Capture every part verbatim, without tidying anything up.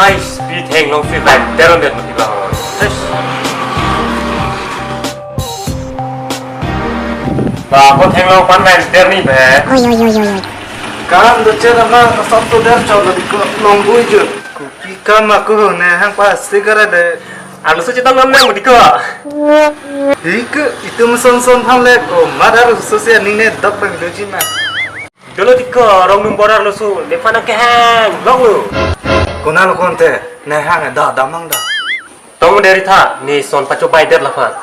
Ai, speed hang long si line ter on det mati ba. Eish. Ba, ko theklong aphan line ter ni be. Oi, oi, oi, oi, oi. Kam do che nama, sab to der chot lo diko, long bui jut. Kopi kam ako ne hang pa sticker de. Arloso chetong nam nang diko. Diko, itum son son phan le ko, mat arloso si aning ne dok bang doji ma. Dolo diko, rong num bor arloso, nephan kehang, long lo. Konat lo konte, ne hang da, damang da. Tong deri tha, ne son pachobai det laphan.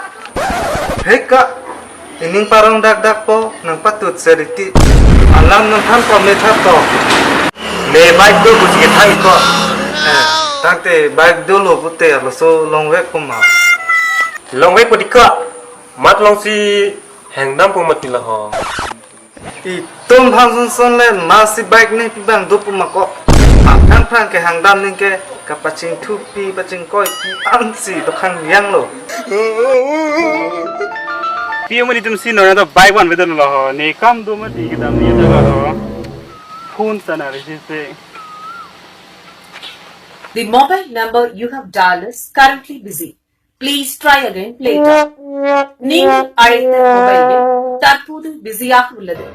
Hei ka, ining parong dak dak po, nang patut seriti. Alam nang than po me tha to. Ne bike do buji ke thang ko. Eh, tangte bike dolo pute arloso longvek po ma. Longvek po diko, mat long si hang dam po mati la ho. Itum phan son son le masi bike ne pi bang do pu ma ko. Phan phan ke hang dam ning ke kapachingthu pi pachingkoi pi ansi do khang yang lo. Pi mo itum si nona do bike van vedo lo ho. Ne kam do mati ke dam ni do ho. Phone sana receive pe. The mobile number you have dialed is currently busy. Please try again later. Ning arete mobile le tarpudu busy ah ulade.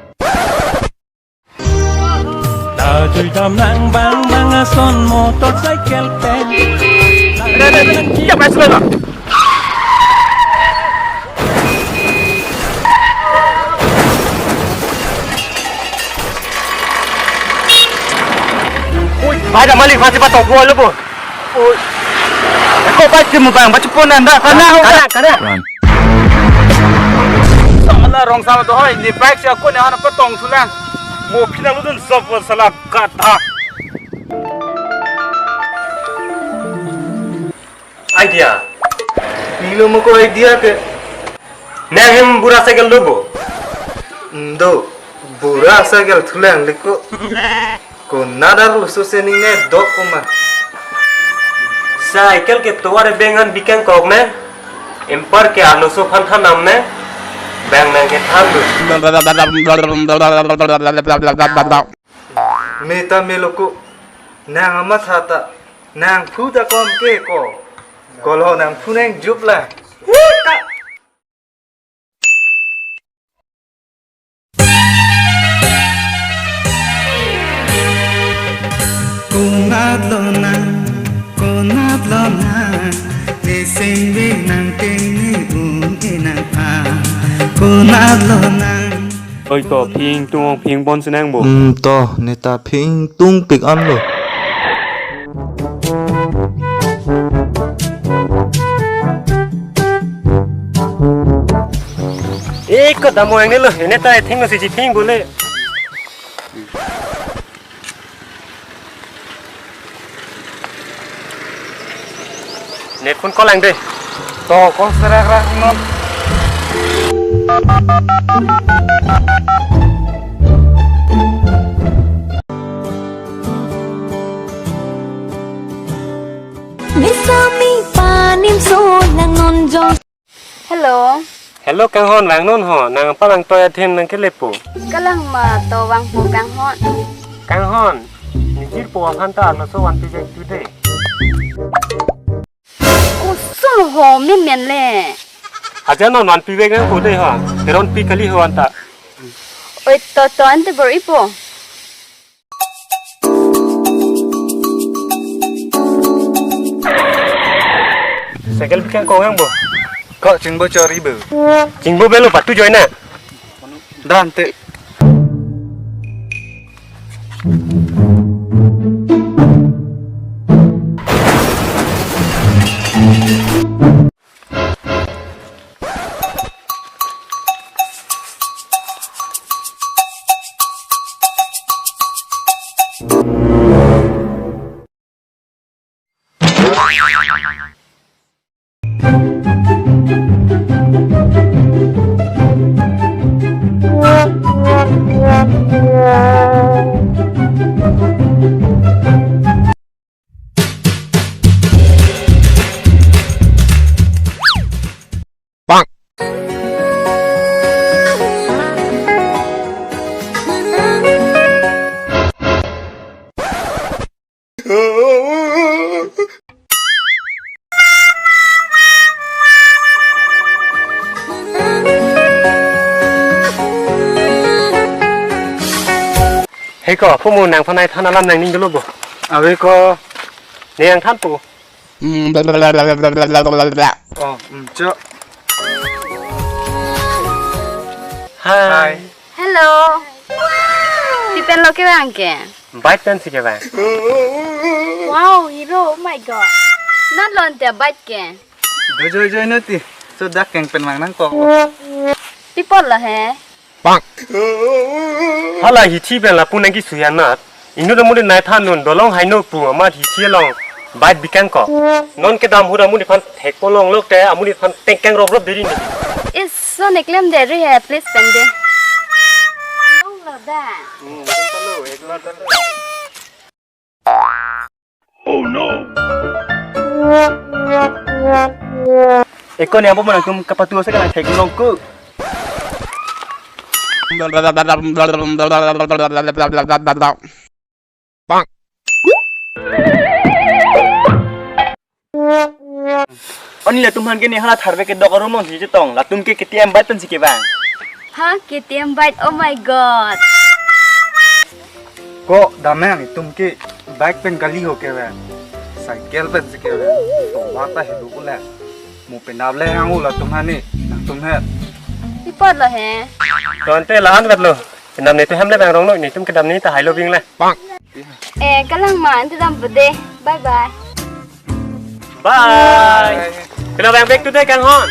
Tajui dam nang bang bang ason motorcycle pen. Ada, ada, ada. Iya, Pak Sulaiman. Oi, bai da malik pasi patok lo bo. Oi. Ko bai ke mo bang, baca pon anda, kana, kana, kana. Sala rong sama to hoi, ne bike si ako ne hana patong thulang. Mo phinang ludun sob sala kata. Idea. Nilo mo ko idea ke. Nang hem bura cycle do bo. Ndo, bura cycle thulang liko. Konat arloso si ning ne dok ko ma. Cycle ke tovar beng an bikang kok ne. Empar ke arloso phan than nam ne. Bang nang ke than do. Meta meloko. Nang amat hata. Nang phu ta kom ke ko. Kolo nang phu nang jup la. Konat lo nang, konat lo nang, ne sengve nang teng ne un e nang pha. Konat lo nang. Oi to, phing tung ong phing bon sinang bo. Hmm, to, neta phing tung pik an lo. Eh, ko damo ang nilo, neta thing lo si phing bole. Net phone call ang de. To, call serak rak non. Besami panim so nang non jong. Hello. Hello, kanghon, vangnon ho, nang apa vang toy athen nang kelepo. Kalang ma to vangpo kanghon. Kanghon, nejirpo aphan ta arloso vanpi vek tu de. Koson ho menmen le. Aja non vanpi vek nangpo de ho, heron pi kali ho anta. Oi to to ante bor-ipo. Cycle bikang kong ang bo. Kok chingbo chori bo. Chingbo belo patu join na. Dante. Hei ko, pu mo nangphan nai than alam nangning dolo bo. Ave ko. Ne nangthanpo. Oh, mm, cho. Hi. Hi. Hello. Pi pen lo kevang ke? Bike pensi kevang. Wow, hero, oh my God. Nat lo ante bike ke? Do joi joi nati. So dak keng pen mang nangkok. Pi apot lo he? Hala hithi pen lapu nangkisuya nat. Inut amonit nai than non dolong haino pu amat hithi along bike bikang ko. Non kedam ahut amonit aphan thekpo longlok te amonit aphan tengkang rop rop deri ni. Is so neklem deri he, please pen de. Longlo da. Eko ni ampo manang tum kapatu asa kana thek long ko. Oni latum aphan ke ne hala tharve kedok arum along si chetong, latum ke K T M bike pensi kevang. Ha, K T M bike, oh my God. Ko damnang, itum ke bike pen kali ho kevang. Cycle pensi kevang. Tovar ta helu ko le. Mo penap le hang u latum aphan ni, nangtum aphan. Pi apot lo he? Tonte la-an vet lo. Penap netum hem le vang rong noi, netum kedam ni ta hailo bing le. Eh, kalang ma, ante dampo de. Bye bye. Bye. Bye. Penap vang back to the kanghon.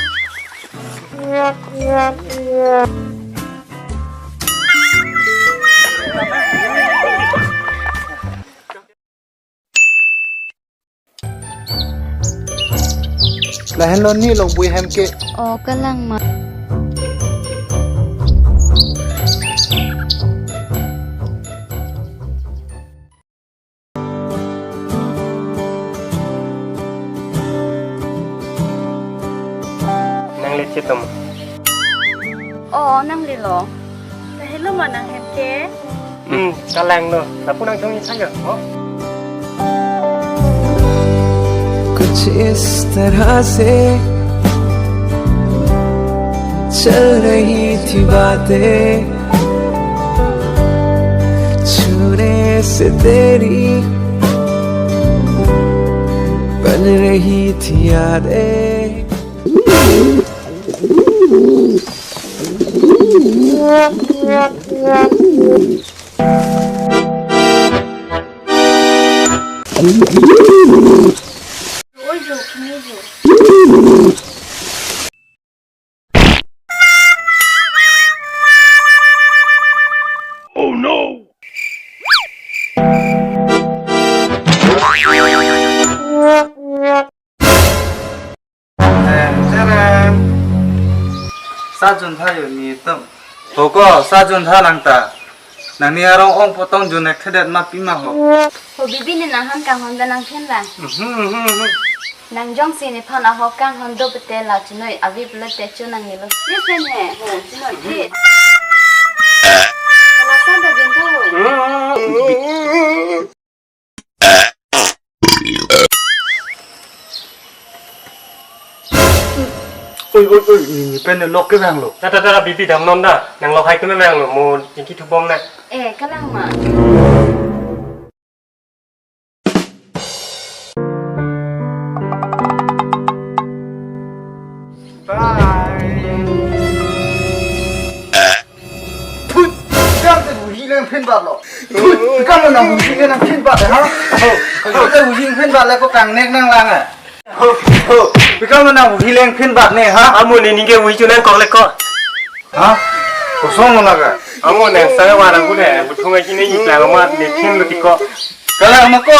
Lahenlo ni Longbui hem ke. Oh, kalang ma. Nang le chetom. Oh, nang le lo. Lahenlo ma nang hem ke. Hmm, kalang lo. Lapu nangchongji than jo. Oh. कुछ इस तरह से चल रही थी बातें, छूने से तेरी बन रही थी यादें। Oh no! Em, serem. Sa jun tha yo netum. Ho ko, sa jun tha nang ta. Nangni arong ong potong jun ek thedet ma pima ho. Ho bibi ne nang aphan kanghon da nang phen ba. Mhm, mhm, mhm. Nang jongsi nephan ahok kanghon do pete la chinoi avi pula te cho nang nilo. Yes, ne, ho, chinoi thi. Hala sa da jun tha ho. Mhm, mhm, mhm. Oi, oi, oi, ni pen lok kevang lo. Ta, ta, ta, bibi damnon da. Nang lok hai kevang lo, mo jingki thubom na. Eh, kalang ma. Bye. Thut, jam te buhi leng phin bat lo. Thut, kam lo nang buhi leng phin bat, ha? Ho, ho, te buhi phin bat le ko kangnek nanglang, ha? Ho, ho, kam lo nang buhi leng phin bat ne, ha? Amo ne ningke buhi chu nangkok le ko. Ha? Kosong lo naga. Amo ne sa wa rang ku ne, buthung aji ne iplang ma ne phin lo tiko. Kalang ma ko.